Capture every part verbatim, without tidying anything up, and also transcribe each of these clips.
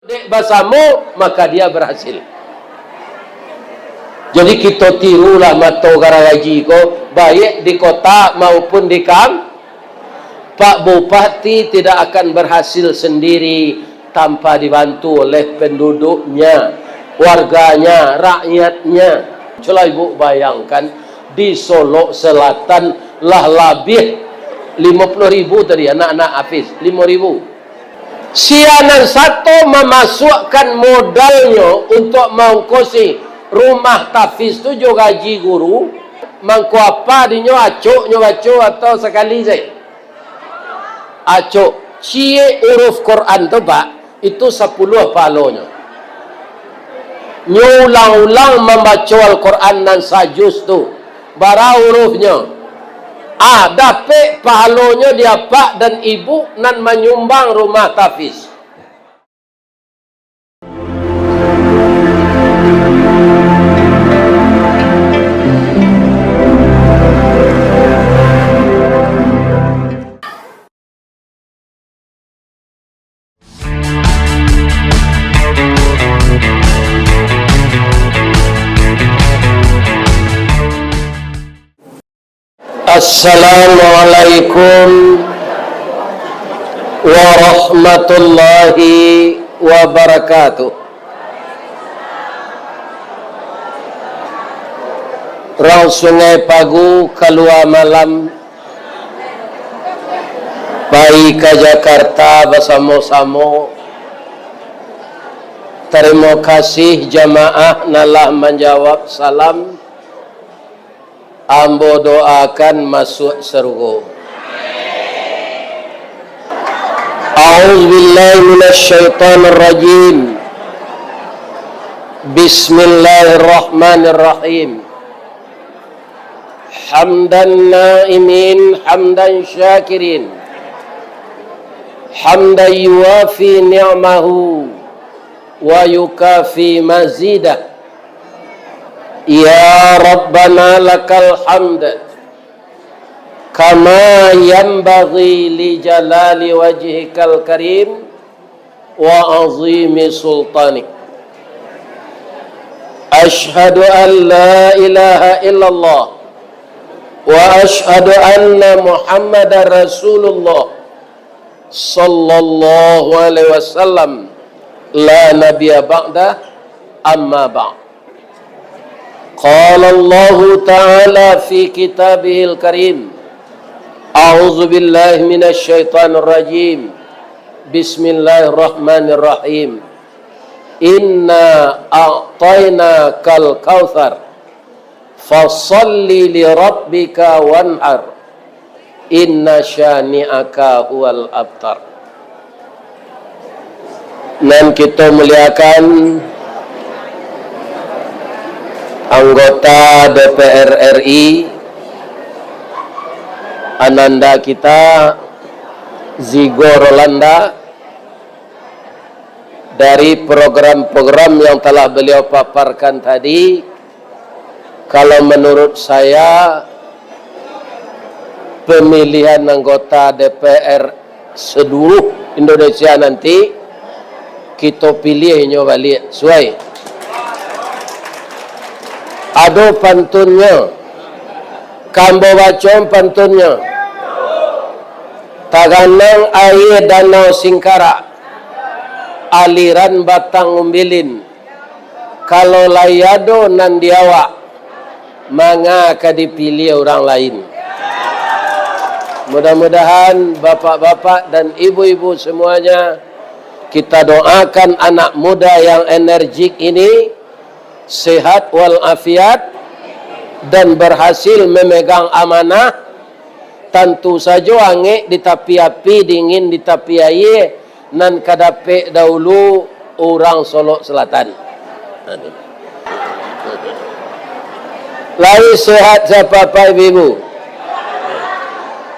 Dek basamo, maka dia berhasil. Jadi, kito tirulah mato garagaji ko, baik di kota maupun di kam-, Pak Bupati tidak akan berhasil sendiri tanpa dibantu oleh penduduknya, warganya, rakyatnya. Cubolah ibu bayangkan, di Solok Selatan lah labiah limo puluah ribu tadi anak-anak Hafiz, limo ribu. Sia nan sato mamasuakkan modalnyo untuak maongkosi rumah tahfiz tu jo gaji guru, mangko apa dinyo, acok nyo baco atau sakali sajo? Acok. Ciek huruf Quran tu, Pak, itu sapuluah pahalonyo. Nyo ulang-ulang mambaco Al-Quran nan sajuz tu, bara hurufnyo, ah, dapek pahalonyo di apak dan ibuk nan manyumbang rumah tahfiz. Assalamualaikum warahmatullahi wabarakatuh. Rang Sungai Pagu kalua malam, pai ka Jakarta basamo-samo. Tarimo kasih jamaah nan lah manjawab salam. Ambo doakan masuak sarugo. A'udzubillahiminasyaitonirrajim. Bismillahirrahmanirrahim. Hamdan na'imin, hamdan syakirin. Hamdan yuwafi ni'mahu wa yukafi mazidah. Ya Rabbana lakal hamd, kama yanbaghi li jalali wajhikal karim wa azimi sultanik. Asyhadu an la ilaha illallah wa asyhadu anna Muhammadar Rasulullah sallallahu alaihi wasallam, la nabiyya ba'dah, amma ba'd. Qala Allahu ta'ala fi kitabihil karim, a'udzu billahi minasy syaithanir rajim. Bismillahirrahmanirrahim. Inna a'tainakal kautsar. Fasalli li rabbika wanhar. Inna syani'aka huwal abtar. Nan kito muliakan, anggota D P R R I, ananda kita, Zigo Rolanda, dari program-program yang telah beliau paparkan tadi, kalau menurut saya, pemilihan anggota D P R seluruh Indonesia nanti, kito pilih inyo baliak. Suai? Ado pantunnyo. Ka ambo baco pantunnyo. Taganang aia Danau Singkarak, aliran Batang Umbilin. Kalau lai ado nan di awak, manga ka dipiliah urang lain. Mudah-mudahan bapak-bapak dan ibu-ibu semuanya, kita doakan anak muda yang energik ini sehat walafiat dan berhasil memegang amanah. Tantu sajo angek di tapi api, dingin di tapi aia, nan ka dapek dahulu urang Solok Selatan. Lai sehat sia, Bapak Ibu?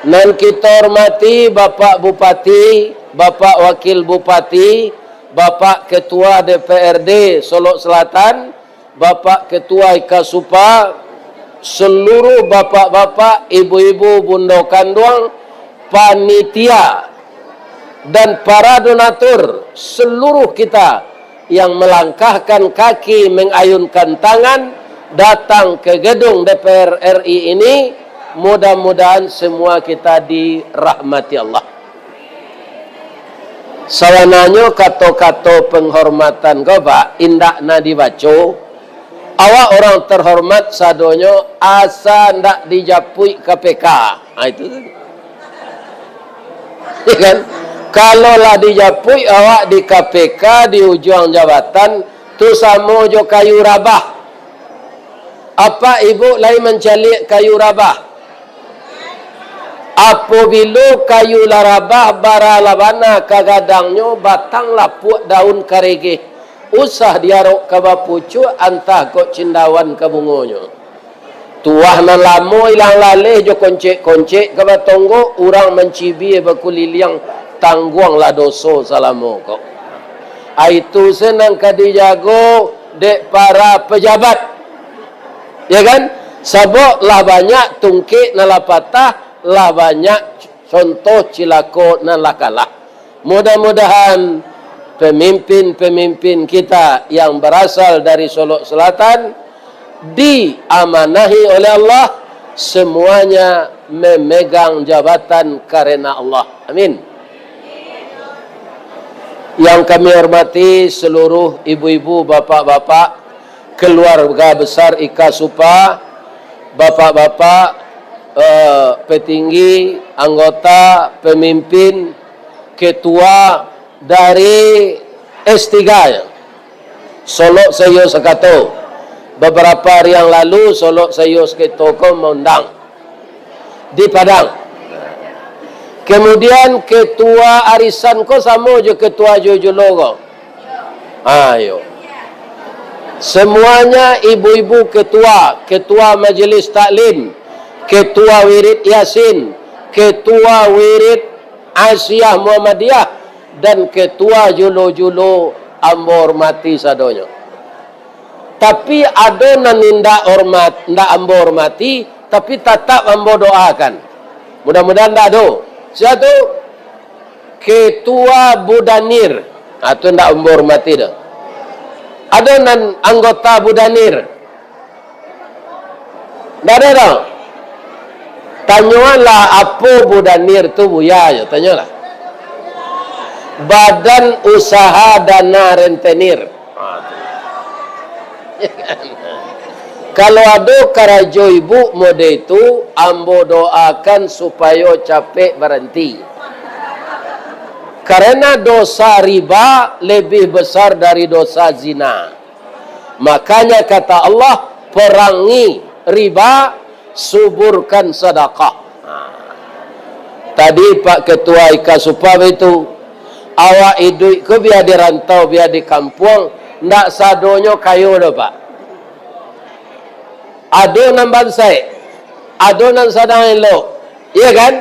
Nan kito hormati Bapak Bupati, Bapak Wakil Bupati, Bapak Ketua D P R D Solok Selatan, Bapak Ketua IKASUPA, seluruh bapak-bapak, ibu-ibu, bundo kanduang, panitia, dan para donatur, seluruh kita yang melangkahkan kaki, mengayunkan tangan, datang ke gedung D P R R I ini, mudah-mudahan semua kita dirahmati Allah. Sabananyo kato-kato penghormatan ko, Pak, indak na dibaco. Awak orang terhormat sadonyo, asa ndak dijapuik K P K. Ha, itu tu. Ya kan? Kalau lah dijapuik awak di K P K, di ujuang jabatan, tu samo jo kayu rabah. Apak ibuk lai mancaliak kayu rabah? Apobilo kayu lah rabah, bara lah bana ka gadangnyo, batang lapuak, daun karegeh, usah diarok ka bapucuak, antah kok cindawan ka bungonyo. Tuah nan lamo ilang laleh jo koncek-koncek ka batonggok, urang mancibia bakuliliang, tangguanglah doso salamo ko. Ai tu se nan ka dijago dek para pejabat. Ya kan? Sabab lah banyak tungkek nan lah patah, lah banyak contoh cilako nan lah kalah. Mudah-mudahan pemimpin-pemimpin kita yang berasal dari Solok Selatan diamanahi oleh Allah, semuanya memegang jabatan karena Allah. Amin. Yang kami hormati seluruh ibu-ibu, bapak-bapak, keluarga besar Ika Supa, bapak-bapak, eh, petinggi, anggota, pemimpin, ketua dari S tiga, ya. Solok Saiyo Sakato. Beberapa hari yang lalu, Solok Saiyo Sakato ko maundang di Padang. Kemudian ketua arisan ko samo jo ketua Jojolo ko. Ayo. Semuanya ibu-ibu ketua, ketua majelis taklim, ketua wirid Yasin, ketua wirid Aisyah Muhammadiyah, dan ketua julo-julo ambo hormati sadonyo. Tapi ado nan indak hormat, indak ambo hormati, tapi tatap ambo doakan. Mudah-mudahan ndak ado. Sia tu? Ketua Budanir. Ah, tu ndak ambo hormati doh. Ado nan anggota Budanir? Ndak ado doh. Tanyoanlah, apo Budanir tu, Buya, yo, tanyolah. Badan Usaha Dana Rentenir. Kalau ado karajo ibuk mode itu, ambo doakan supayo capek baranti. Karena dosa riba lebih besar dari dosa zina. Makanya kata Allah, perangi riba, suburkan sadakah. Nah, tadi Pak Ketua Ika Supa itu, awak iduik ko bia di rantau, bia di kampuang, ndak sadonyo kayo doh, Pak. Ado nan bansaik, ado nan sadang elok, iya kan?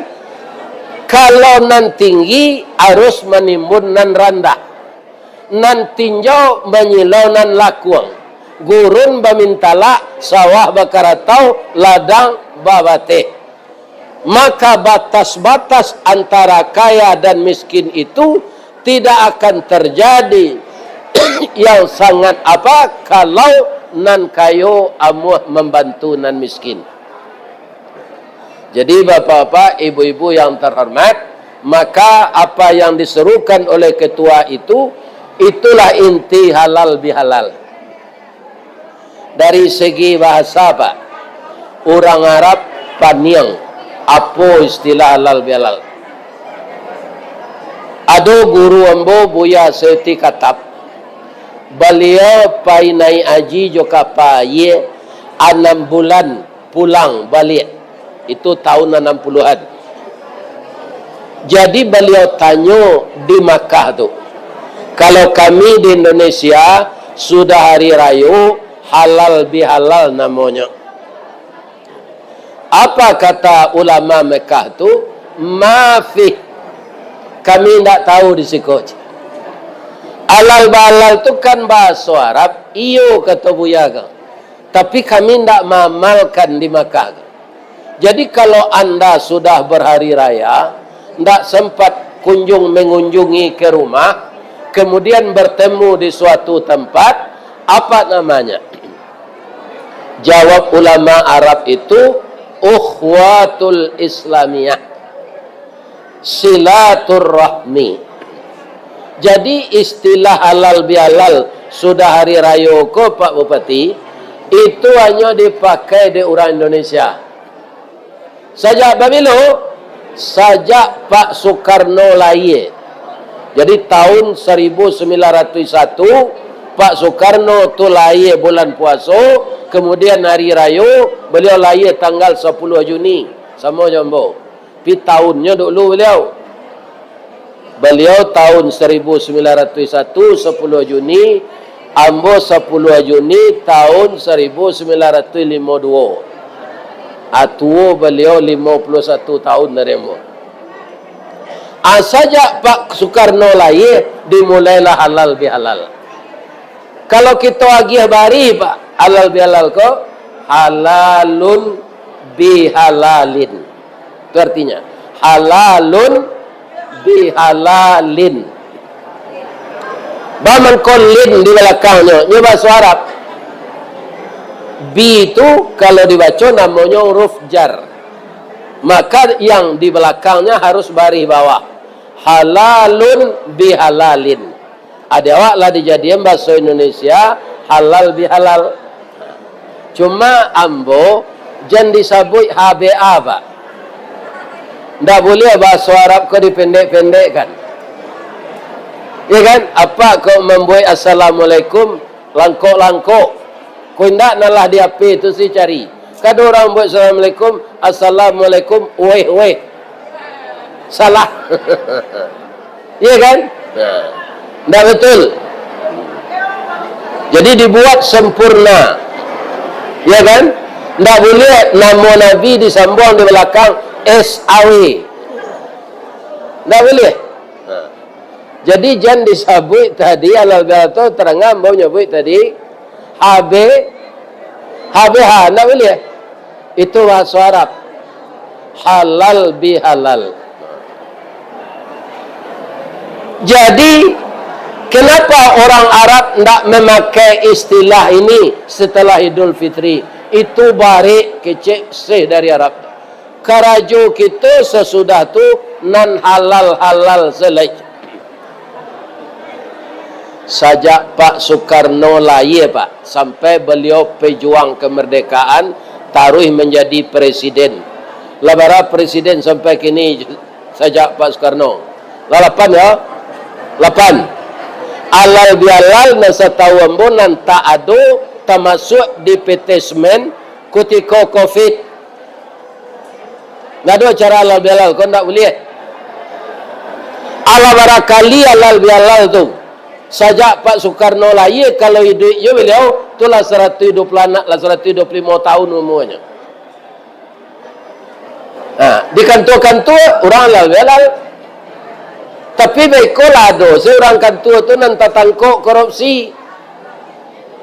Kalau nan tinggi, arus manimbun nan randah. Nan tinjau manyilau nan lakuang, gurun bamintalak, sawah bakaratau, ladang babateh. Maka batas-batas antara kaya dan miskin itu tidak akan terjadi yang sangat apa kalau nan kayo amuah mambantu nan miskin. Jadi, bapak-bapak, ibu-ibu yang terhormat, maka apa yang diserukan oleh ketua itu, itulah inti halal bihalal. Dari segi bahasa, Pak, urang Arab paniang, apo istilah halal bihalal. Ado guru ambo, Buya Seti Katap, baliau pai naik haji jo kapa aie, anam bulan pulang baliak. Itu tahun anam puluhan. Jadi, baliau tanyo di Makkah tu, kalau kami di Indonesia, sudah hari rayo, halal bihalal namonyo. Apa kata ulama Makkah tu? Mafih. Kami ndak tahu di siko. Halal bihalal tu kan bahaso Arab, iyo, kato Buya ko. Tapi kami ndak maamalkan di Makkah. Jadi, kalau anda sudah berhari raya, ndak sempat kunjung mengunjungi ke rumah, kemudian bertemu di suatu tempat, apa namanya? Jawab ulama Arab itu, ukhuwatul Islamiyah, silaturrahmi. Jadi, istilah halal bihalal sudah hari rayo ko, Pak Bupati, itu hanyo dipakai dek urang Indonesia. Sajak babilo? Sajak Pak Sukarno lahia. Jadi, tahun saribu sambilan ratuih satu, Pak Sukarno tu lahia bulan puaso, kemudian hari rayo, baliau lahia tanggal sapuluah Juni, samo jo ambo. Tapi tahunnyo dulu baliau. Baliau tahun saribu sambilan ratuih satu, sapuluah Juni, ambo sapuluah Juni tahun saribu sambilan ratuih limo duo. Ah, tuo baliau limo puluah satu tahun dari ambo. Ah, sajak Pak Sukarno lahia, dimulailah halal bihalal. Kalau kito agiah barih, Pak, halal bihalal ko, halalun bihalalin. Itu artinya, halalun bihalalin. Ba mangko lin di balakangnyo, nyo bahaso Arab. Bi tu kalau dibaco namonyo huruf jar. Maka yang di belakangnya harus barih bawah. Halalun bihalalin. Ade awak lah dijadian bahaso Indonesia halal bihalal. Cuma ambo jan disabuik H B A, Pak. Ndak buliah bahaso Arab ko dipendek-pendekkan. Ya kan? Apa kok mambuek assalamualaikum langkok-langkok? Ko indak, nan lah di H P tu si cari. Kado urang buek assalamualaikum, assalamualaikum, weh, weh. Salah. Iya kan? Nah, ndak betul. Jadi dibuat sempurna. Iya kan? Ndak buliah namo Nabi disambuang di balakang S A W. Ndak buliah. Nah. Jadi jan disabuik tadi, halal bihalal tu, tarang ambo nyabuik tadi, H B, H B H, ndak buliah. Itu bahaso Arab. Halal bihalal. Jadi, kenapa orang Arab ndak memakai istilah ini setelah Idul Fitri? Itu barek kecek seh dari Arab. Karajo kito sasudah tu nan halal-halal se lai. Sajak Pak Sukarno lahia, Pak, sampai baliau pejuang kemerdekaan, taruih manjadi presiden. Lah bara presiden sampai kini sajak Pak Sukarno? Lah lapan, yo? Lapan. Halal bihalal nan satau ambo nan tak ado tamasuak di P T Semen kutiko covid. Ndak ado acara halal bihalal, ko ndak buliah. Alah barakali halal bihalal tu. Sajak Pak Sukarno lahia, kalau iduiknyo baliau tu lah saratuih duo puluah anak, lah saratuih duo puluah limo tahun umurnyo. Ha, di kantua-kantua urang halal bihalal. Tapi baiko lah ado se urang kantua tu nan tatangkok korupsi.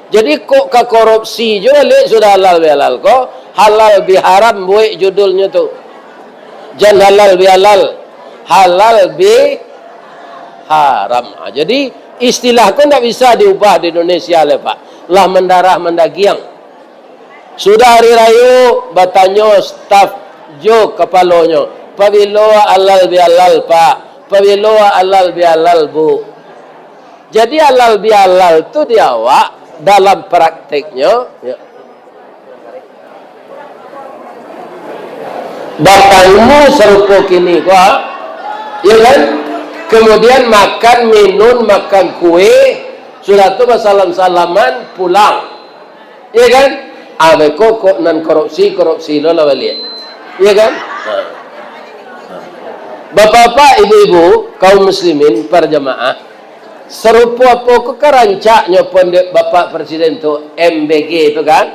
Jadi, kok ka korupsi juo baliak sudah halal bihalal ko? Halal biharam buek judulnyo tu. Jan halal bihalal, halal biharam. Ha, jadi, istilah ko ndak bisa diubah di Indonesia lai, Pak. Lah mandarah mandagiang. Sudah hari rayo, batanyo staf jo kapalonyo, "Pabilo halal bihalal, Pak? Pabilo halal bihalal, Bu?" Jadi, halal bihalal tu di awak dalam prakteknyo, ya. Batamu sarupo kini ko, ya kan? Kemudian makan, minun, makan kue, sudah tu basalam-salaman, pulang. Ya kan? Ah, beko kok nan korupsi, korupsi lo lah baliak. Ya kan? Ha. Bapak-bapak, ibu-ibu, kaum muslimin, para jamaah, sarupo apo ko ka rancaknyo pondok Bapak Presiden tu, M B G tu kan?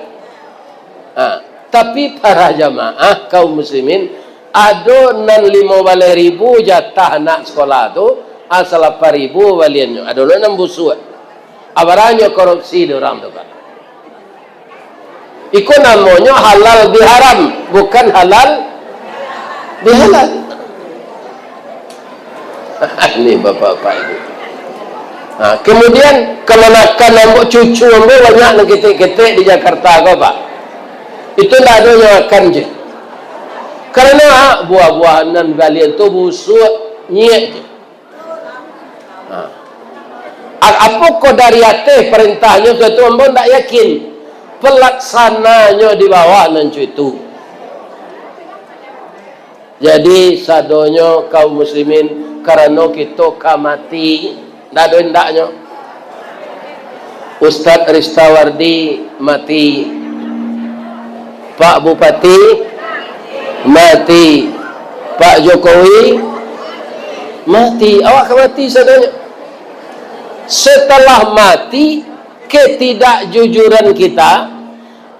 Ha. Tapi para jamaah, kaum muslimin, ado nan limo baleh ribu jatah anak sekolah tu, ah, salapan ribu baliannyo, ado lo nan busuak. Abaranyo korupsi di urang tu, Pak. Iko namonyo halal biharam, bukan halal bihalal. Ini bapak-bapak itu. Nah, kemudian, kamanakan ambo, cucu ambo banyak nan ketek-ketek di Jakarta ko, Pak. Itu ndak ado nyo akan je. Karena buah-buahan nan balian tu busuak, nyiak je. Nah. A-, apokoh dari ateh parintahnyo tu, tu ambo ndak yakin. Pelaksananyo di bawah nan cuy tu. Jadi, sadonyo kaum muslimin, karano kito ka mati, ndak ado indaknyo. Ustadz Ristawardi mati, Pak Bupati mati, Pak Jokowi mati, awak ka mati sadonyo. Setelah mati, ketidakjujuran kita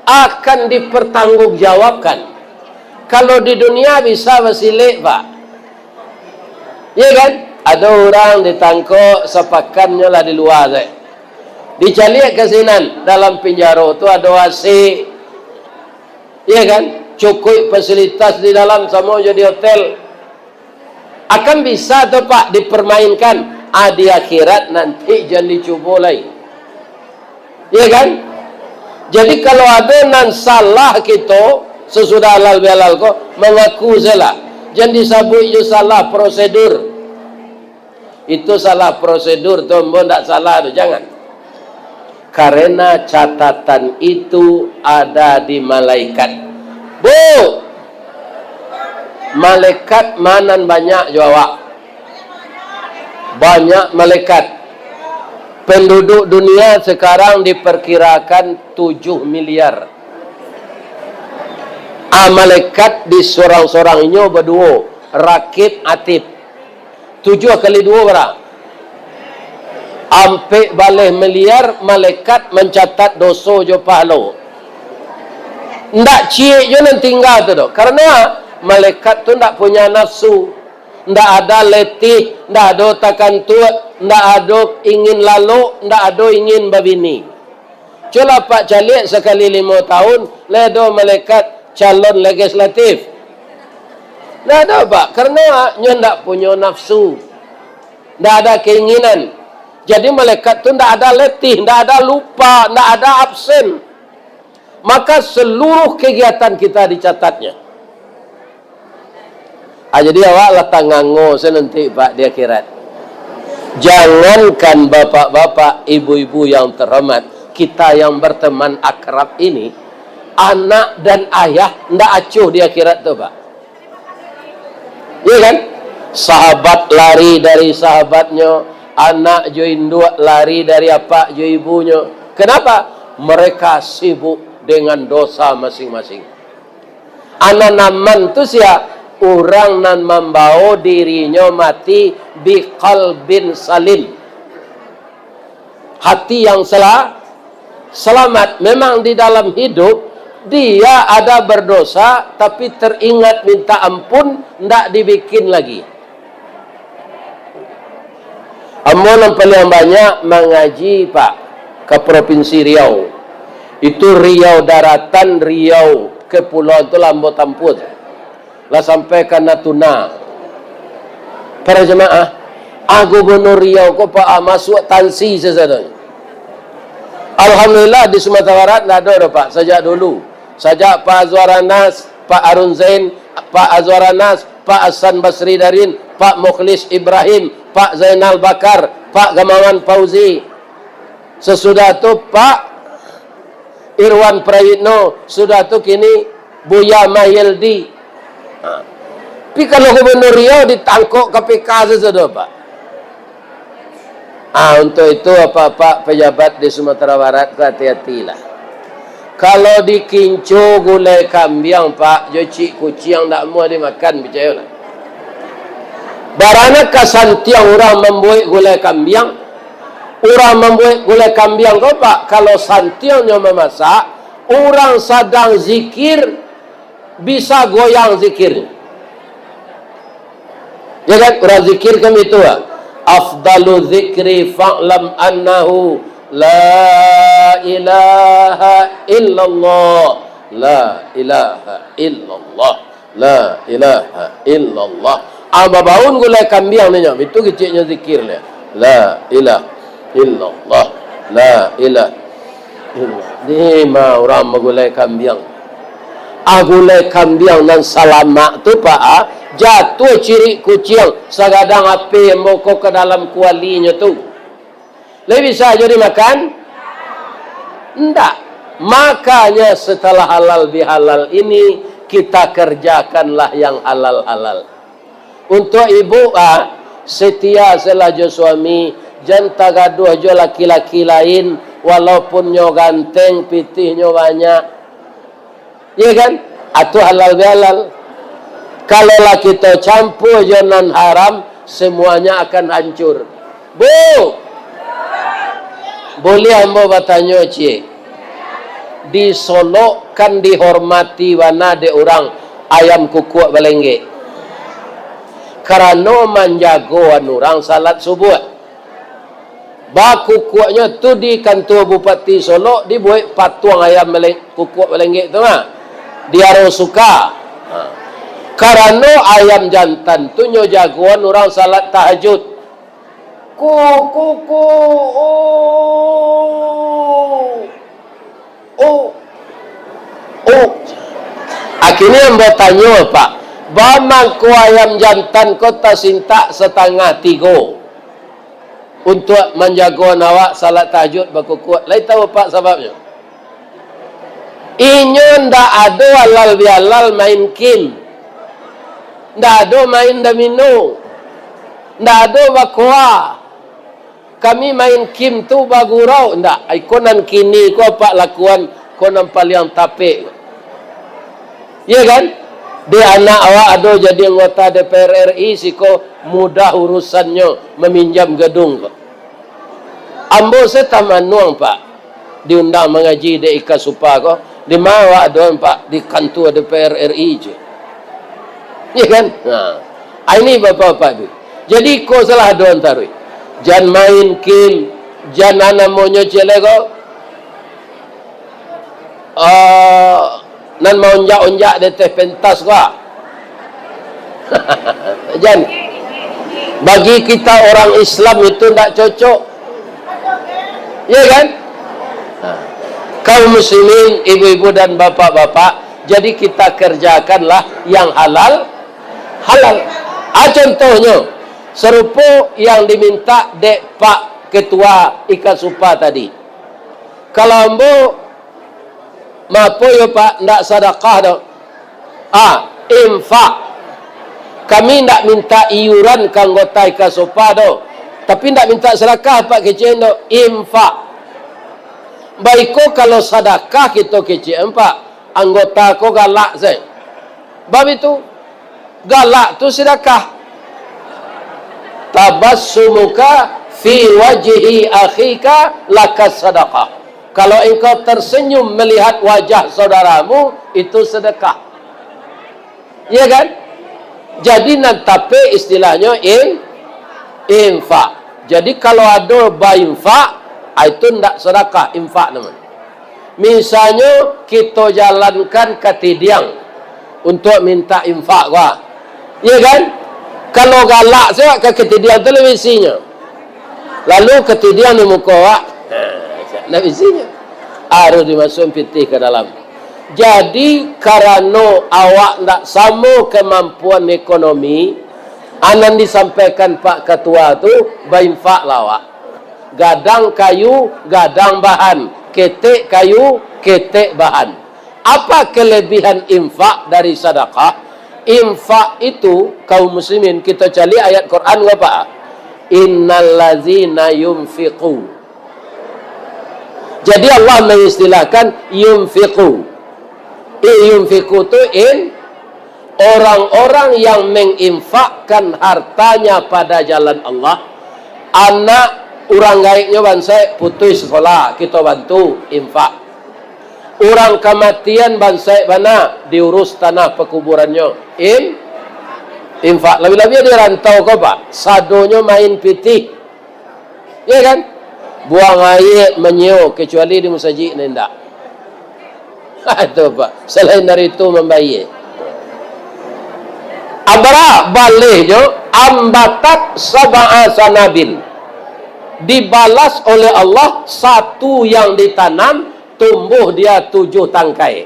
akan dipertanggungjawabkan. Kalau di dunia bisa basilek, Pak. Iya kan? Ado urang ditangkok, sapakannyo lah di lua sajo. Dicaliak ka sinan, dalam pinjaro tu ado A C. Iya kan? Cukuik fasilitas di dalam, samo jo di hotel. Akan bisa tu, Pak, dipermainkan? Ah, di akhirat nanti jan dicubo lai. Iya kan? Jadi, kalau ado nan salah kito, sasudah halal bihalal ko, mangaku sajolah. Jan disabuik jo salah prosedur. Itu salah prosedur tu, ambo ndak salah tu, jangan. Karena catatan itu ada di malaikat. Bu, malaikat ma nan banyak jo awak? Banyak malaikat. Penduduk dunia sekarang diperkirakan tujuh miliar. Ah, malaikat di surang-surang inyo baduo, Rakib Atid. Tujuah kali duo bara? Ampek baleh miliar malaikat mancatat doso jo pahalo. Ndak ciek jo nan tingga tu doh. Karano malaikat tu ndak punya nafsu. Ndak ada letih, ndak ado takantuak, ndak ado ingin lalok, ndak ado ingin babini. Cubolah Pak caliak sakali limo tahun, lai ado malaikat calon legislatif? Ndak ado, Pak. Karano nyo ndak punyo nafsu. Ndak ada keinginan. Jadi, malaikat tu ndak ada letih, ndak ada lupa, ndak ada absen. Maka, seluruh kegiatan kita dicatatnya. Ah, jadi awak lah tangango se nanti, Pak, di akhirat. Jangankan bapak-bapak, ibu-ibu yang terhormat, kita yang berteman akrab ini, anak dan ayah ndak acuh di akhirat tu, Pak. Iya kan? Sahabat lari dari sahabatnyo, anak jo induak lari dari apak jo ibunyo. Kenapa? Mereka sibuk dengan dosa masing-masing. Anan aman tu sia? Urang nan mambawo dirinyo mati biqalbin salim. Hati yang sela-, selamat. Memang di dalam hidup, dia ada berdosa, tapi teringat minta ampun, ndak dibikin lagi. Ambo nan paliang banyak mangaji, Pak, ka Propinsi Riau. Itu Riau Daratan, Riau Kepulauan tu lah ambo tampuah. Lah sampai ka Natuna. Para jamaah, ah, Gubernur Riau ko, Pak, ah, masuak tansi sasadonyo. Alhamdulillah, di Sumatera Barat ndak ado doh, Pak, sajak dulu. Sajak Pak Azwar Anas, Pak Arun Zain, Pak Azwar Anas, Pak Hasan Basri Darin, Pak Mukhlis Ibrahim, Pak Zainal Bakar, Pak Gamawan Fauzi. Sasudah tu, Pak Irwan Prayitno, sudah tu kini Buya Mahyeldi. Ha. Tapi kalau Gubernur Riau ditangkok K P K sasudah, Pak. Ah, untuk itu, apak-apak pejabat di Sumatera Barat tu, hati-hatilah. Kalau dikinco gulai kambiang, Pak, jo cik kuciang ndak amuah dimakan, picayolah. Barana ka santiang urang mambuek gulai kambiang, urang mambuek gulai kambiang ko, Pak, kalau santiangnyo mamasak, urang sadang zikir, bisa goyang zikirnyo. Ya kan? Urang zikir kan itu, ah. Afdalu zikri fa'lam annahu la ilaha illallah. La ilaha illallah. La ilaha illallah. Ah, babaun gulai kambiang ninyo, itu keceknyo zikir nyo. La ilaha illallah. La ilaha illallah. Di ma urang bagulai kambiang? Ah, gulai kambiang nan salamak tu, Pak, ah, jatuah cirik kuciang, sagadang api ambo ko ka dalam kualinyo tu. Lai bisa jo dimakan? Ndak. Makanya setelah halal bihalal ini, kita kerjakanlah yang halal-halal. Untuk ibu, ah, setia selah jo suami, jan tagaduah jo laki-laki lain, walaupun nyo ganteng, pitihnyo banyak. Iya kan? Atu halal bihalal. Kalau lah kita campur jo nan haram, semuanya akan hancur. Bu, boleh ambo batanyo, Cik? Di Solok kan dihormati bana dek urang ayam kukuak balenggek. Karano manjagoan urang salat subuah. Bakukuaknyo tu di kantua Bupati Solok, dibuek patuang ayam baleng-, kukuak balenggek tu mah. Di Aro Suka. Ha. Karano ayam jantan tu nyo jagoan urang salat tahajud. Ku, ku, ku, oh. Oh. Oh. Akhirnyo ambo tanyo, Pak, ba mangko ayam jantan ko tasintak satangah tigo untuak manjagoan awak salat tahajud bakukuak? Lai tahu, Pak, sababnyo? Inyo ndak ado halal bihalal main kim. Ndak ado main domino. Ndak ado bakoa. Kami main kim tu bagurau, ndak. Iko nan kini ko apak lakuan, ko nan paliang tapek. Iya kan? Dek anak awak ado jadi anggota D P R R I, siko mudah urusannyo maminjam gadung ko. Ambo se tamanuang, Pak, diundang mangaji dek Ika Supa ko, "Di ma awak ado, Pak?" "Di kantua D P R R I," cek. Iya kan? Nah, ah, ini bapak-bapak tu. Jadi, ko salah ado antaruih. Jan main kim, jan nan namonyo cele ko, ah, nan maonjak-onjak di ateh pentas ko, ah. Jan, bagi kita orang Islam itu ndak cocok. Iya kan? Nah, kaum muslimin, ibu-ibu dan bapak-bapak, jadi kita kerjakanlah yang halal, halal. Ah, contohnyo, sarupo yang diminta dek Pak Ketua Ika Supa tadi. Kalau ambo, mapo yo, Pak, ndak sadakah doh. Ah, infak. Kami ndak minta iuran ka anggota Ika Supa doh. Tapi ndak minta sadakah, Pak, kecek doh. Infak. Baiko kalau sadakah kito kecek, Pak, anggota ko galak se. Bab itu, galak tu sadakah. "Tabassumuka fi wajhi akhika laka sadaqah." Kalau engkau tersenyum melihat wajah saudaramu, itu sedekah. Iya kan? Jadi, nan tapek istilahnyo in-, infak. Jadi, kalau ado bainfak, ah, itu ndak sedekah, infak namanya. Misalnyo, kito jalankan ka Tidiang untuak mintak infak ko. Iya kan? Kalau galak se ka Tidiang tu, lai isinyo. Lalu ka Tidiang di muko awak, nah, ndak isinyo. Harus dimasuakan pitih ka dalam. Jadi, karano awak ndak samo kamampuan ekonomi, a nan disampaikan Pak Ketua tu, bainfaklah awak. Gadang kayu, gadang bahan. Ketek kayu, ketek bahan. Apa kelebihan infak dari sadakah? Infak itu, kaum muslimin, kita cari ayat Quran apa? "Innal ladzina yunfiqu." Jadi, Allah mengistilahkan yunfiqu. Eh, yunfiqu tu in, orang-orang yang menginfakkan hartanya pada jalan Allah. Anak urang gaeknyo bansaik putuih sekolah, kito bantu infak. Urang kamatian bansaik bana, diurus tanah pakuburannyo. In-, infak. Labiah-labiah di rantau ko, Pak, sadonyo main pitih. Iya kan? Buang aia manyio, kecuali di musajik, ndak. Itu, Pak. Salain dari itu, mambayia. Abara balehnyo, ambatat sab'a sanabil. Dibalas oleh Allah, satu yang ditanam, tumbuh dia tujuh tangkai.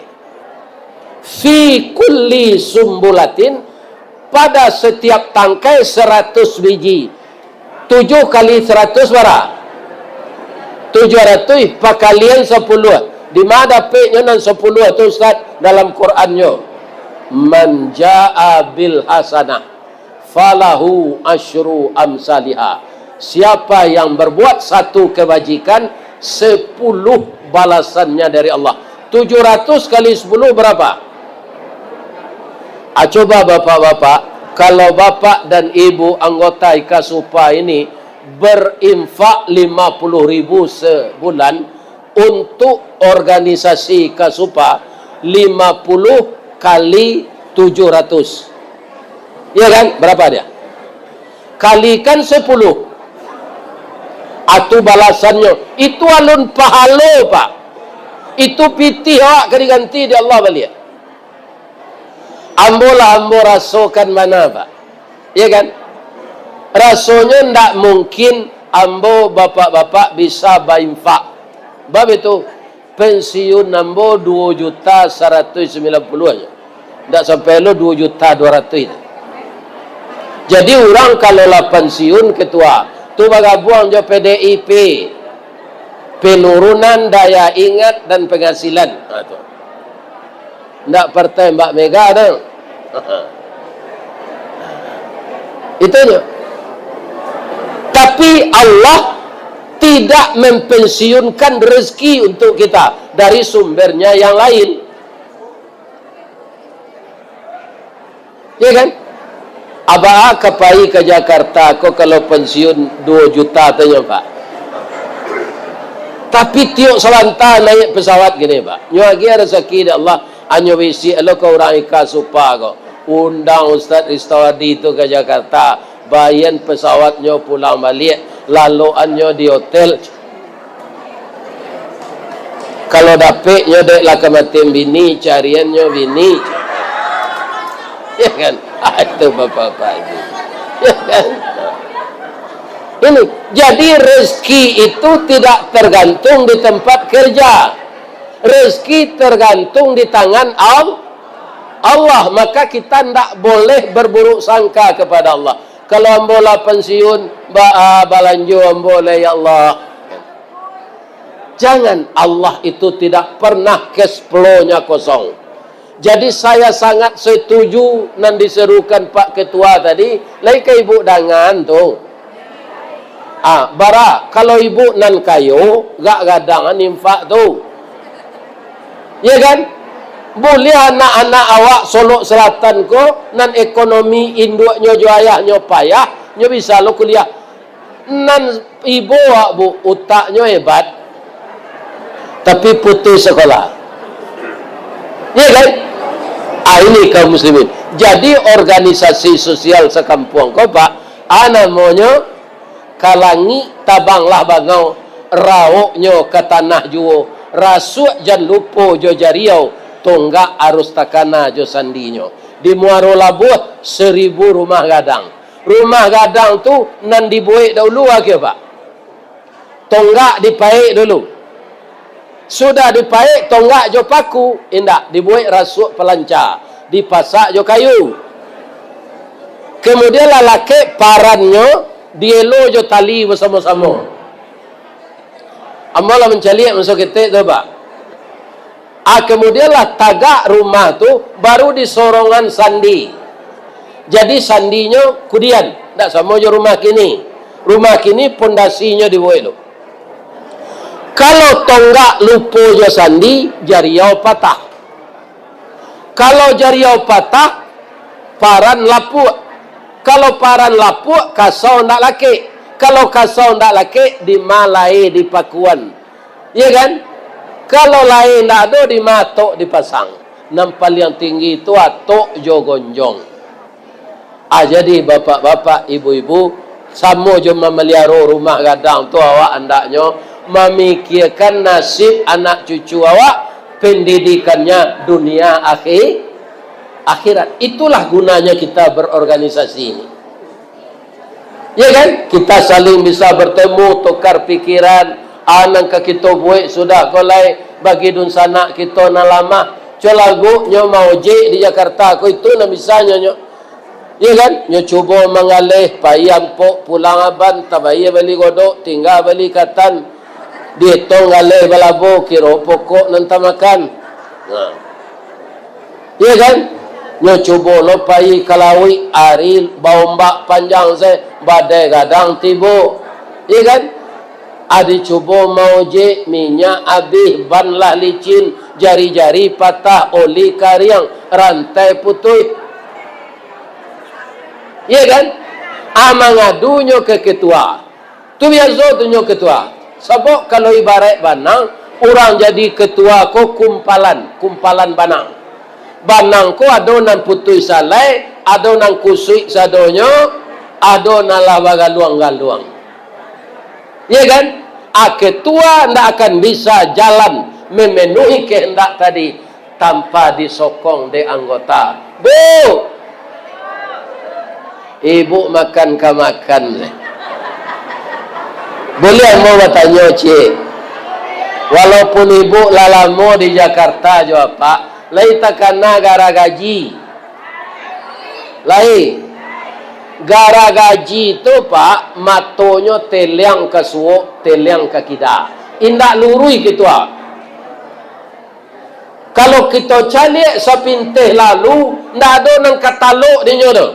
Fi kulli sumbulatin, pada setiap tangkai seratus biji. Tujuh kali seratus bara? Tujuh ratuih pakalian sapuluah. Di ma dapeknyo nan sapuluah tu, Ustaz? Dalam Qurannyo. Man jaa bil hasanah falahu asyru amsaliha. Siapa yang berbuat satu kebajikan, sepuluh balasannya dari Allah. Tujuh ratus kali sepuluh berapa? Ah, coba bapak-bapak, kalau bapak dan ibu anggota Ikasupa ini berinfak lima puluh ribu sebulan untuk organisasi Ikasupa, lima puluh kali tujuh ratus. Ya kan? Berapa dia? Kalikan sepuluh. Atu balasannyo. Itu alun pahalo, Pak. Itu pitih awak ka diganti di Allah baliak. Ambo lah ambo rasokan bana, Pak. Ya kan? Rasonyo ndak mungkin ambo bapak-bapak bisa bainfak. Bab itu, pensiun ambo duo juta saratuih sambilan puluah aja. Ndak sampai lo duo juta duo ratuih itu. Jadi urang kalau lah pensiun, ketua, tu bagabuang jo P D I P. Penurunan daya ingat dan penghasilan. Ha, tu. Ndak partai Mbak Mega tu. Itu je. Tapi Allah tidak mempensiunkan rezeki untuk kita dari sumbernya yang lain. Ya kan? Abah ka pai ka Jakarta ko kalau pensiun duo juta tu nyo, Pak. Tapi tiok sabanta naiak pesawat gini, Pak. Nyo agiah rasaki dek Allah, anyo bisi lo ka urang Ikasupa ko. Undang Ustaz Ristawadi tu ka Jakarta, bayan pesawatnyo pulang baliak, laloannyo di hotel. Kalau dapeknyo dek lah kamatian bini, cariannyo bini. Ya kan? Ah, itu bapak-bapak itu. Ya kan? Ini, jadi rezeki itu tidak tergantung di tempat kerja. Rezeki tergantung di tangan Al-, Allah. Maka kita ndak boleh berburuk sangka kepada Allah. Kalau ambo lah pensiun, ba-, ah, balanjo ambo lah, ya Allah. Jangan, Allah itu tidak pernah cash flow-nya kosong. Jadi, saya sangat setuju nan diserukan Pak Ketua tadi, lai ka ibu dangan tu. Ah, bara, kalau ibu nan kayo, gak gadangan infak tu. Ya kan? Buliah anak-anak awak Solok Selatan ko, nan ekonomi induaknyo jo ayahnyo payah, nyo bisa lo kuliah. Nan ibo awak, Bu, utaknyo hebat, tapi putus sekolah. Ya kan? Ah, ini kaum muslimin. Jadi, organisasi sosial sakampuang ko, Pak, ah, namonyo Ka langik tabanglah bangau, rawoknyo ka tanah juo, rasuak jan lupo jo jariau, tonggak arus takana jo sandinyo. Di Muaro Labuah, saribu rumah gadang. Rumah gadang tu nan dibuek dahulu, agiah, Pak. Tonggak dipaek dulu. Sudah dipaek tonggak jo paku, indak, dibuek rasuak palanca, dipasak jo kayu. Kemudian lah lakek parannyo dielo jo tali basamo-samo. Ambo lah mancaliak maso ketek tu, Pak. Ah, kemudian lah tagak rumah tu, baru disorongan sandi. Jadi sandinyo kudian, ndak samo jo rumah kini. Rumah kini pondasinyo dibuek tu. Kalau tonggak lupo jo sandi, jariau patah. Kalau jariau patah, paran lapuak. Kalau paran lapuak, kasau ndak lakek. Kalau kasau ndak lakek, di ma lae dipakuan. Ya kan? Kalau lae ndak ado, di ma atok dipasang. Nan paliang tinggi tu atok jo gonjong. Ah, jadi bapak-bapak, ibu-ibu, samo jo mamaliaro rumah gadang tu, awak andaknyo mamikiakan nasib anak cucu awak, pendidikannya dunia akhi-, akhirat. Itulah gunanya kita berorganisasi ini. Ya kan? Kita saling bisa bertemu, tukar pikiran, a nan ka kito buek sudah ko lai bagi dunsanak kito nan lamah. Colagu nyo maojek di Jakarta ko, itu nan bisanyo nyo. Ya kan? Nyo cubo manggaleh, pai ampok, pulang aban, tabayia bali godok, tingga bali katan. Dietong galeh balabo, kiro pokok nan tamakan. Nah. Iya kan? Nyo cubo lo pai ka lauik, ari baombak panjang se, badai gadang tibo. Iya kan? Adi cubo maojek, minyak abih, ban lah licin, jari-jari patah, oli kariang, rantai putuih. Iya kan? A mangadunyo ka ketua. Tu biaso tu nyo ketua. Sabab kalau ibaraik banang, urang jadi ketua ko kumpalan, kumpalan banang. Banang ko ado nan putuih salai, ado nan kusuik sadonyo, ado nan lah bagaluang-galuang. Iya kan? A, ketua ndak akan bisa jalan memenuhi kehendak tadi tanpa disokong dek anggota. Bu! Ibu makan ka makan se. Buliah ambo batanyo, Cik? Walaupun ibu lah lamo di Jakarta jo apak, lai takana garagaji? Lai. Garagaji tu, Pak, matonyo teliang ka suok, teliang ka kida. Indak luruih gitu, ah. Kalau kito caliak sapinteh lalu, ndak ado nan ka talok dinyo tu.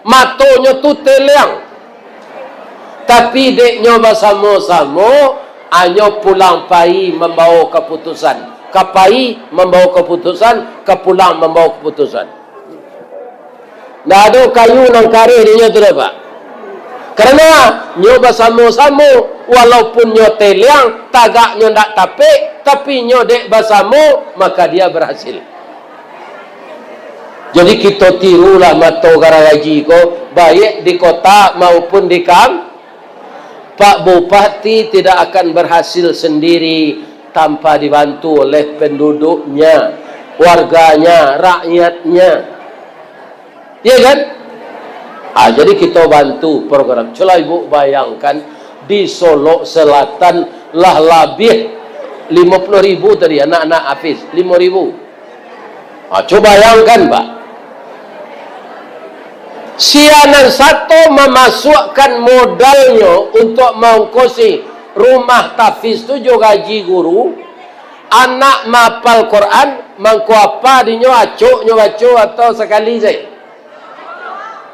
Matonyo tu teliang. Tapi dek nyo basamo-samo, anyo pulang pai mambawo kaputusan. Ka pai mambawo kaputusan, ka pulang mambawo kaputusan. Ndak ado kayu nan kareh dinyo tu doh, Pak. Karano nyo basamo-samo, walaupun nyo teliang, tagaknyo ndak tapek, tapi nyo dek basamo, maka dia berhasil. Jadi, kito tirulah mato garagaji ko, baiak di kota maupun di kam-, Pak Bupati tidak akan berhasil sendiri tanpa dibantu oleh penduduknya, warganya, rakyatnya. Iya kan? Ah, jadi kito bantu program. Cubo lah ibu bayangkan, di Solok Selatan lah labiah limo puluah ribu tadi anak-anak Hafiz, limo ribu. Ah, cubo bayangkan, Pak. Sia nan sato mamasuakkan modalnyo untuak maongkosi rumah tahfiz tu jo gaji guru, anak maapal Quran, mangko apa dinyo, acok nyo baco atau sakali sajo?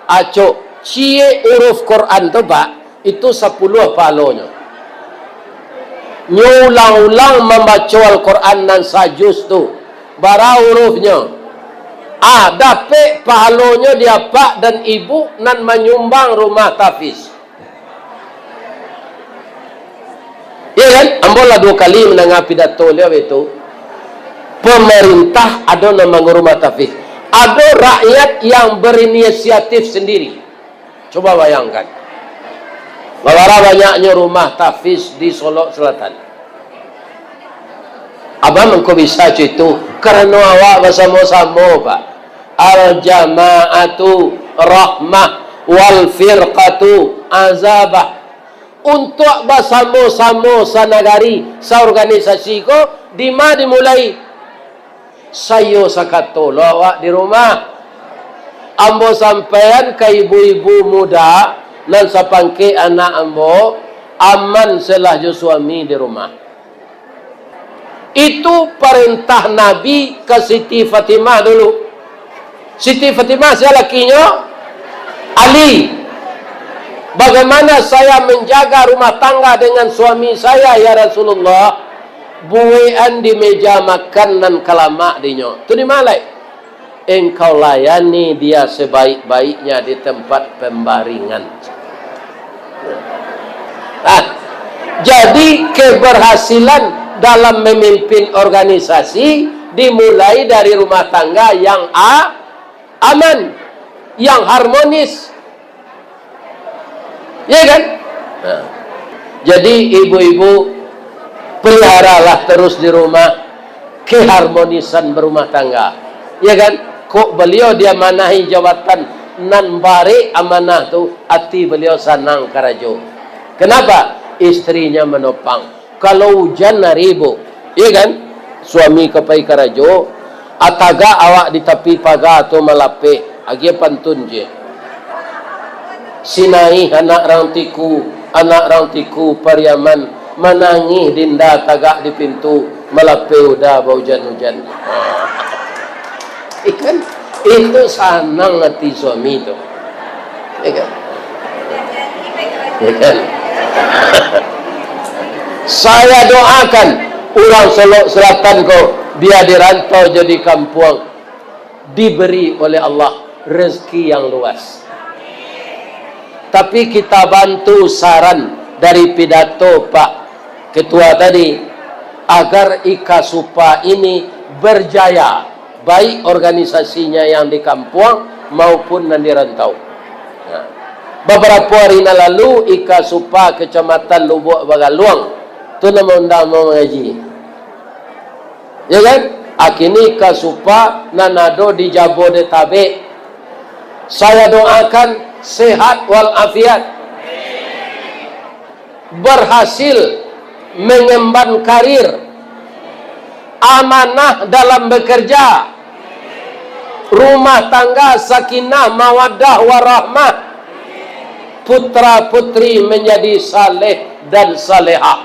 Acok. Ciek huruf Quran tu, Pak, itu sapuluah pahalonyo. Nyo ulang-ulang mambaco Al-Quran nan sajuz tu, bara hurufnyo, ah, dapek pahalonyo di apak dan ibu nan manyumbang rumah tahfiz. Iya kan? Ambo lah duo kali mandanga pidato baliau itu. Pemerintah ado nan mangurus rumah tahfiz. Ado rakyat yang berinisiatif sendiri. Cubo bayangkan. Babara banyaknyo rumah tahfiz di Solok Selatan. Abah mangko bisa co itu, karano awak basamo-samo, Pak. Al-jama'atu rahmah, wal firqatu azabah. Untuak basamo-samo sanagari, saorganisasi ko, dima dimulai? Sayo sakato lo awak di rumah. Ambo sampaian ka ibu-ibu muda nan sapangkek anak ambo, aman selah jo suami di rumah. Itu parentah Nabi ka Siti Fatimah dulu. Siti Fatimah sia lakinyo? Ali. "Bagaimana saya menjaga rumah tangga dengan suami saya, ya Rasulullah?" "Buekan di meja makan nan ka lamak dinyo." Tu di ma lai? "Engkau layani dia sebaik-baiknya di tempat pembaringan." Ah, jadi keberhasilan dalam memimpin organisasi dimulai dari rumah tangga yang a-, aman, yang harmonis. Ya kan? Nah. Jadi, ibu-ibu, peliharalah terus di rumah keharmonisan berumah tangga. Ya kan? Kok baliau diamanahi jabatan nan barek amanah tu, ati baliau sanang karajo. Kenapa? Istrinya manopang. Kalau ujan hari, Bu, iya kan? Suami ka pai karajo, atagak awak di tapi paga tu malapeh, agiah pantun je. Sinaih anak rang Tiku, anak rang Tiku Pariaman, manangih dinda tagak di pintu, malapeh uda baujan-ujan. Ikan, itu sanang ati suami tu. Ikan. Ikan. Saya doakan urang Solok Selatan ko, bia di rantau jo di kampuang, diberi oleh Allah rezeki yang luas. Tapi kita bantu saran dari pidato Pak Ketua tadi, agar Ikasupa ini berjaya, baik organisasinya yang di kampuang maupun nan di rantau. Nah, beberapa hari nan lalu, Ikasupa Kecamatan Lubuak Bagaluang tu nan maundang mangaji. Ya kan? Akini Ikasupa nan ado di Jabodetabek. Saya doakan sehat walafiat, berhasil mengemban karir, amanah dalam bekerja, rumah tangga sakinah, mawaddah, warahmah, putra-putri menjadi saleh dan salehah.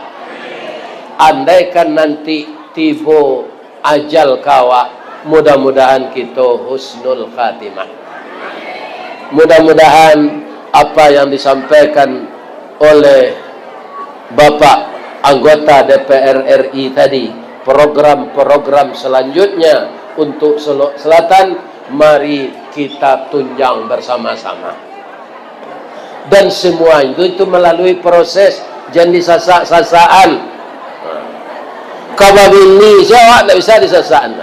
Andaikan nanti tibo ajal ka awak, mudah-mudahan kito husnul khatimah. Mudah-mudahan apa yang disampaikan oleh Bapak anggota D P R R I tadi, program-program selanjutnya untuk Solok Selatan, mari kita tunjang bersama-sama. Dan semua itu, itu melalui proses, jan disasak-sasakan. Ka babini se awak ndak bisa disasakan.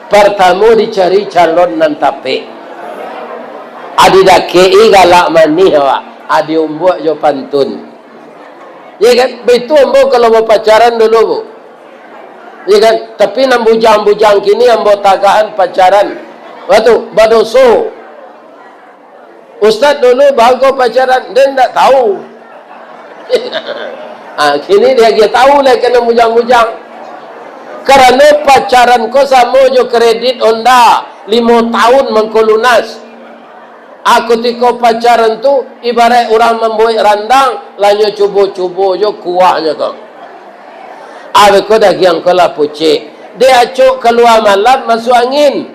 Partamo dicari calon nan tapek. Adi dakek-i galak manih awak, adi umbuak jo pantun. Ya kan? Baitu ambo kalau bapacaran dulu, Bu. Ya kan? Tapi nan bujang-bujang kini ambo tagahan pacaran. Batu, badoso. Ustaz dulu bahago pacaran, den ndak tahu. Ah, kini diagiah tahu lah kena bujang-bujang. Karano pacaran ko samo jo kredit Honda, limo tahun mangko lunas. Ah, kutiko pacaran tu ibarat urang mambuek randang, lah nyo cubo-cubo jo kuahnyo ko. Abih ko dagiang ko lah pucek. Diacok kalua malam, masuak angin.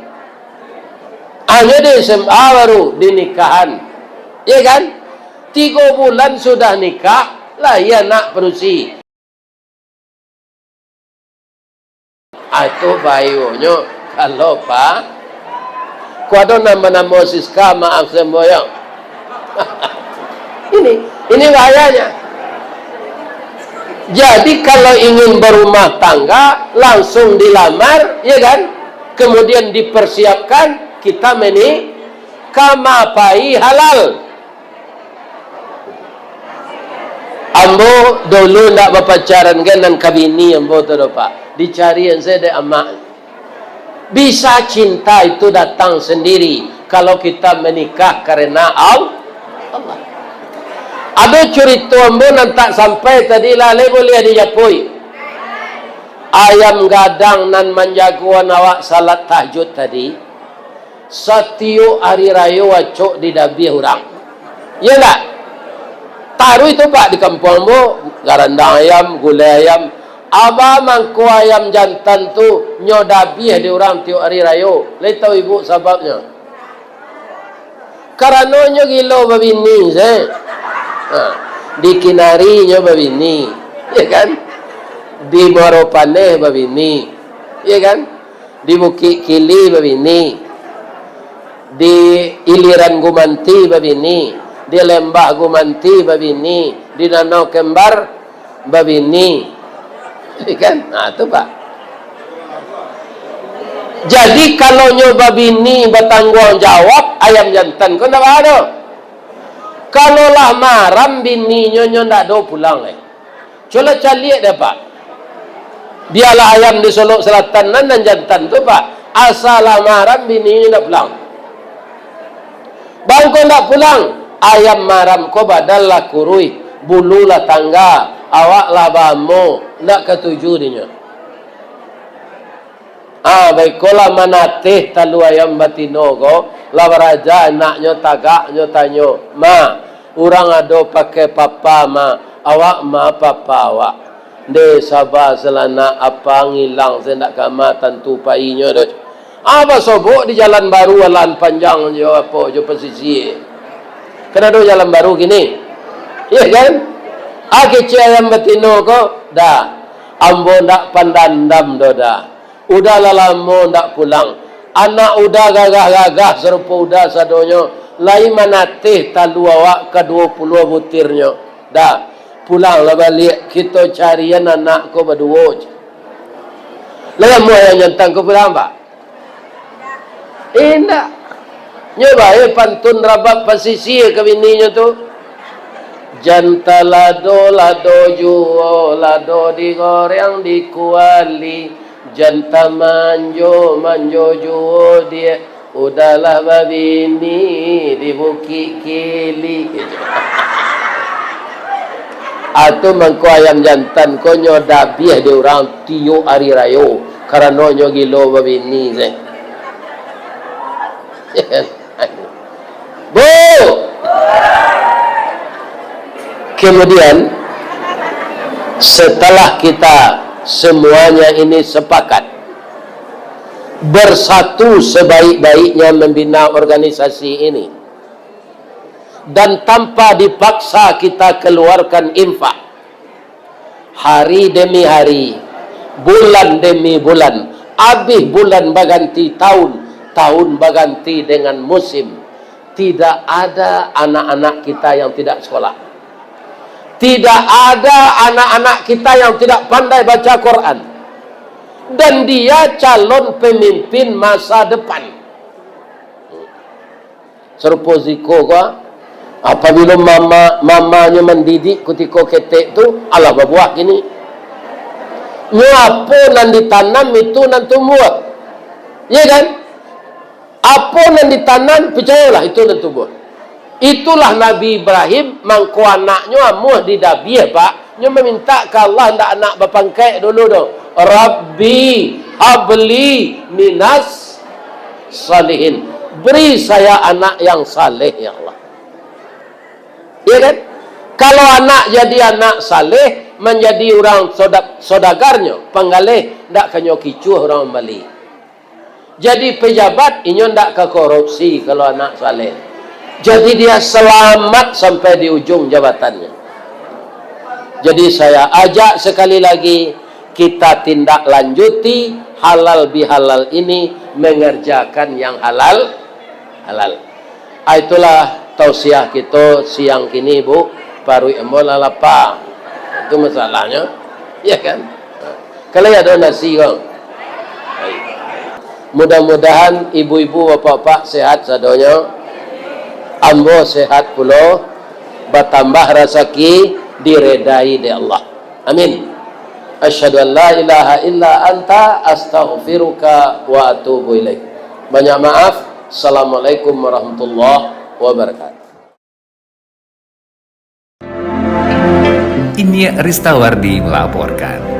Hanyo di S M A baru dinikahan. Ya kan? Tigo bulan sudah nikah, lahia anak padusi. Ah, tu bahayonyo kalau pa-, ko ado namo-namo Siska, maaf semboyang. Ini, ini bahayanya. Jadi, kalau ingin berumah tangga, langsung dilamar, ya kan? Kemudian dipersiapkan, kita meni-, kama pai halal. Ambo dulu ndak bapacaran kan nan kabini ambo tu doh, Pak. Dicarian sajo dek amak. Bisa cinta itu datang sendiri kalau kita menikah karena Al-, Allah. Ado curito ambo nan tak sampai tadi lah, lai buliah dijapui. Ayam gadang nan manjagoan awak salat tahajud tadi, satiok ari rayo acok didabiah urang. Iyo ndak? Taruih tu, Pak, di kampuang ambo, garandang ayam, gulai ayam. Aba mangko ayam jantan tu nyo dabiah di urang tiok ari rayo. Lai tahu ibu sababnyo? Karano nyo gilo babini, se. Ha, di Kinari nyo babini, ya kan? Di Muaro Paneh babini, ya kan? Di Bukik Kili babini, di Iliran Gumanti babini, di Lembah Gumanti babini, di Danau Kembar babini. Kan? Nah, tu, Pak. Jadi, kalau nyo babini batangguang jawab, ayam jantan ko ndak baa doh. Kalau lah maram bininyo, nyo ndak ado pulang lai. Cubolah caliak dek, Pak. Bialah ayam di Solok Selatan nan, nan jantan tu, Pak. Asa lamaran bininyo ndak pulang. Bangko ndak pulang, ayam maram ko badan lah kuruih, bulu lah tangga, awak lah baamo, ndak katuju dinyo. Ah, baikolah manateh talu ayam batino ko, lah baraja anaknyo tagak, nyo tanyo, "Ma, urang ado pakai papa, Ma, awak ma papa awak?" Ndeh, saba salah nak, apa ngilang se ndak kama tantu painyo tu. Ah, basobok di jalan baru, alan panjang jo apo jo pasisia. Kan ado jalan baru kini. Iya kan? Ah, kecek ayam batino ko, dah. Ambo ndak pandandam doh dah. Udah lah lamo ndak pulang. Anak udah gagah-gagah sarupo udah sadonyo, lai manateh talu awak ka duo puluah butirnyo. Dah, pulanglah baliak, kito carian anak ko baduo. Lai amuah ayam jantan ko pulang, Pak? Indak. Nyo bae pantun rabab pasisia ka bininyo tu. Jan talado, lado juo, lado digoreng di kuali. Jan tamanjo, manjo juo diak, udahlah babini di Bukik Kili. Atu mangko ayam jantan ko nyo dabiah di urang tiok ari rayo, karano nyo gilo babini se. Bu! Kemudian, setelah kita semuanya ini sepakat, bersatu sebaik-baiknya membina organisasi ini, dan tanpa dipaksa kita keluarkan infak, hari demi hari, bulan demi bulan, abih bulan baganti tahun, tahun baganti dengan musim. Tidak ada anak-anak kita yang tidak sekolah. Tidak ada anak-anak kita yang tidak pandai baca Quran. Dan dia calon pemimpin masa depan. Sarupo siko ko, apabilo mama, mamanyo mandidik kutiko ketek tu, alah babuah kini. Nyo apo nan ditanam, itu nan tumbuah. Iya kan? Apo nan ditanam, picayolah, itu nan tumbuah. Itulah Nabi Ibrahim, mangko anaknyo amuah didabiah, Pak. Nyo mamintak ka Allah, ndak anak bapangkek dulu doh. "Rabbi habli minas salihin." Beri saya anak yang saleh, ya Allah. Iya kan? Kalau anak jadi anak saleh, manjadi urang soda-, sodagarnyo, panggaleh, ndak kanyo kicuah urang mambali. Jadi pejabat, inyo ndak ka korupsi kalau anak saleh. Jadi dia selamat sampai di ujung jabatannya. Jadi saya ajak sekali lagi, kita tindak lanjuti halal bihalal ini, mengerjakan yang halal, halal. Ah, itulah tausiah kito siang kini, Bu. Paruik ambo lah lapa. Itu masalahnyo. Ya kan? Kalau ado nasi ko. Mudah-mudahan ibu-ibu, bapak-bapak sehat sadonyo. Ambo sehat pulo, batambah rasaki, diredai dek Allah. Amin. Asyhadu an la ilaha illa anta, astaghfiruka wa atubu ilaik. Banyak maaf. Assalamualaikum warahmatullahi wabarakatuh. Inyiak Ristawardi melaporkan.